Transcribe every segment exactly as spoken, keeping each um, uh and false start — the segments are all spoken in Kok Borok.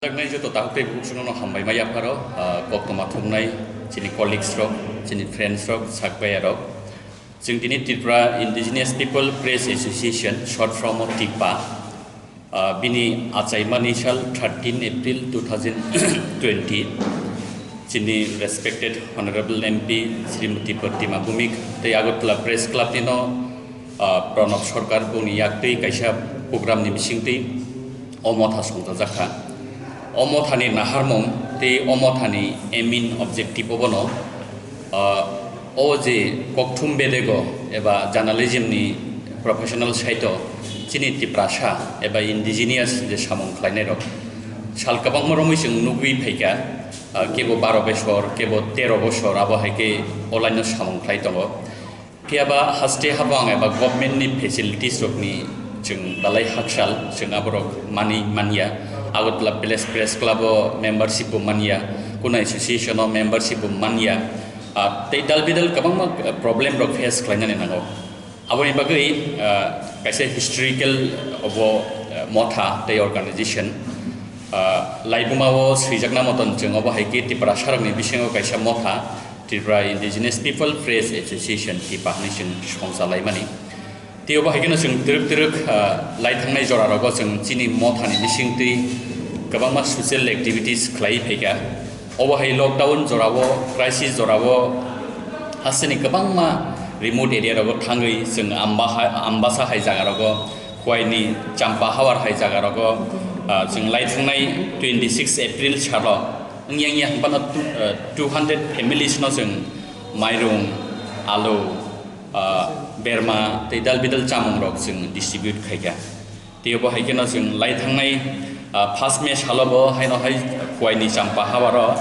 Jaknai joto takhuk tei bukhuk songno hambai ma yapharo, ah, koktwma thumnai chini colleagues rok, chini friends rok, sakbaya rok. Chwng tini Tripura Indigenous People Press Association, short form o TIPA, ah, bini achaimani sal thirteen April two thousand twenty. Chini respected Honorable M P Srimati Pratima Bhumik tei Agartala Press Club nino, ah, Pranab Sarkar boni yaktwi kaisa program ni bisingtwi o motha songchajakha. O mothani naharmung tei o mothani aim in objective obono, ah, o je kokthum bedego eba journalism ni professional side o chini Tiprasa eba indigenous je samung khlainai rok sal kwbangma romwi chwng nugwi phaikha, ah, kebo baro bosor, kebo tero bosor, abo hai khe o line o samung khlai tongo. Phiya ba haste habang eba government ni facilities rok ni chwng belai hakchal, chwng aborok manwi manya. Agartala Village Press Club o membership bo manya, Kuna Association o membership bo manya. Ah, tei dal bidal kwbangma, ah, problem rok face khlainani nango. Aboni bagwi, ah, kaisa historical obo, ah, motha tei organization. Ah, laibuma o swijakna moton chwng obo hai khe Tiprasa rokni bisingo kaisa motha, Tripura Indigenous People Press Association, TIPA hwnwi chwng songchalaimani. Tei obo hai kheno chwng twrwk twrwk, ah, lai thangnai jora rogo chwng chini mothani bisingtwi kwbangma social activities khlai phaikha. Obo hai lockdown jorao, crisis jorao hasteni kwbangma remote area rogo thangwi chwng Amba ha-, Ambasa hai jaga rogo, Khwaini Champa Hawar hai jaga rogo, ah, chwng lai thangnai twenty six April salo wngya wngya hwnphano two, ah, two hundred families no chwng mairung, alu, ah, berma tei dal bidal chamung rok chwng distribute khaikha. Tei obo hai kheno chwng lai thangnai, ah, first May salo bo haino hai Khwaini Champa Hawaro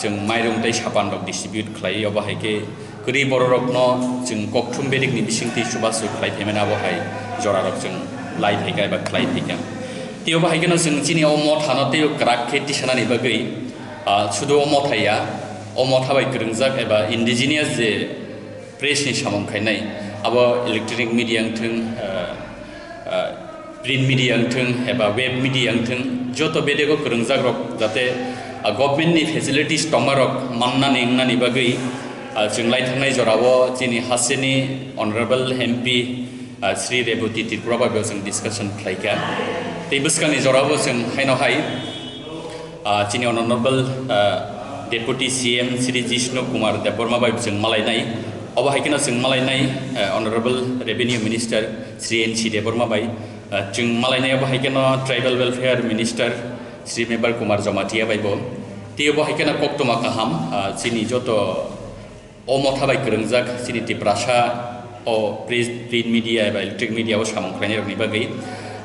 chwng mairung tei sapan rok distribute khlai, obo hai khe kwrwi borok rokno chwng kokthum bedekni bisingtwi chubachu khlai phaimani abo hai jora rok chwng lai phaikha eba khlai phaikha. Tei obo hai kheno chwng chini o mothano tei kwrak khe tisanani bagwi, ah, sudu o motha ya, o motha bai kwrwngjak eba indigenous je press ni samung khainai, abo electronic media wngthwng, ah, ah, print media wngthwng eba web media wngthwng, joto bedego kwrwngjak rok jate, ah, government ni facilities tongma rok mannani wngnani bagwi, ah, chwng lai thangnai jorao chini hasteni Honorable M P, ah, Sri Rebati Tripura bai bo chwng discussion khlaikha. Tei bwskangni jorao chwng haino hai, ah, chini Honorable, ah, Deputy C M Sri Jishnu Kumar Debbarma bai chwng malainai. Obo hai kheno chwng malainai, ah, Honorable Revenue Minister Sri N C Debbarma bai, ah, chwng malainai. Obo hai kheno Tribal Welfare Minister Sri Mebar Kumar Jamatia bai bo. Tei obo hai kheno koktwma kaham, ah, chini joto o motha bai kwrwngjak chini Tiprasa o press, print media eba electronic media o samung khlainai rokni bagwi,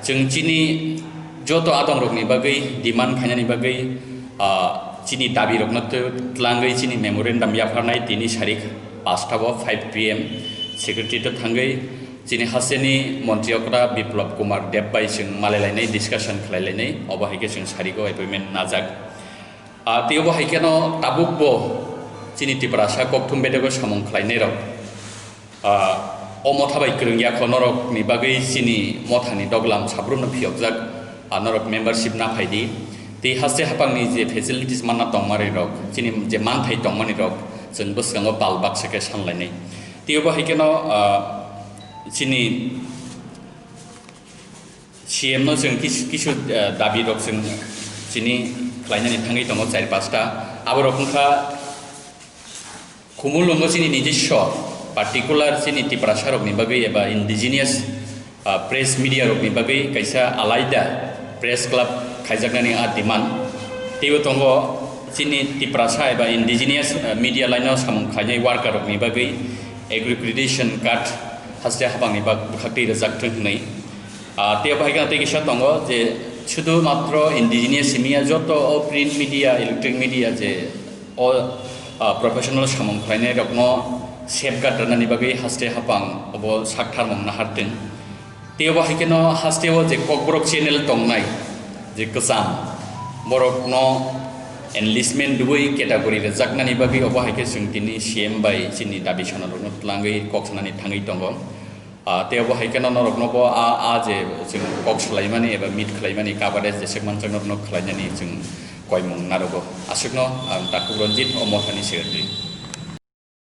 chwng chini joto adong rokni bagwi demand khainani bagwi, ah, chini dabi rokno tw-, twlangwi chini memorandum yapharnai tini sarik pasta o five P M Secretariat o thangwi chini hasteni montri okra Biplab Kumar Deb bai chwng malailainai, discussion khlailainai, obo hai khe chwng sarigo appointment najak. Ah, tei obo hai kheno tabuk bo chini Tiprasa kokthum bedego samung khlainai rok, ah, o motha bai kwrwng ya kho norok ni bagwi chini motha ni doglam sabrumno phiyokjak, ah, norok membership na phai di. Tei haste haphang ni je facilities manna tongmani rok, chini je manthai tongmani rok, chwng bwskango pal baksa khe sanlainai. Tei obo hai kheno, ah, chini C M no chwng kis-, kisu, eh, dabi rok chwng chini khlainani thangwi tongo char pasta. Aborok wngkha Khumulwngo chini nijiswa particular chini Tiprasa rokni bagwi eba indigenous, ah, press media rokni bagwi kaisa alaida press club khaijaknani a demand. Teibo tongo chini Tiprasa eba indigenous, ah, media line o samung khlainai worker rokni bagwi accreditation card haste habangni bak-, bwkhaktwi rwjak thung hwnwi. Ah, tei obo hai kheno tei kisa tongo je sudu matro indigenous simiya joto o print media, electronic media je o, ah, professional samung khlainai rokno safeguard rwnani bagwi haste hapang obo sak tharmung nahartwng. Tei obo hai kheno haste o je Kokborok channel tongnai je kwcham borokno enlistment rwui category rwjaknani bagwi obo hai khe chwng tini C M bai chini dabi sana rokno twlangwi kok sanani thangwi tongo. Ah, tei obo hai kheno norokno bo a, a je chwng kok swlaimani eba meet khlaimani coverage jesek manchak norokno khlainani chwng koimung narogo. Aswkno ang Takhuk Ranjit o mothani secretary.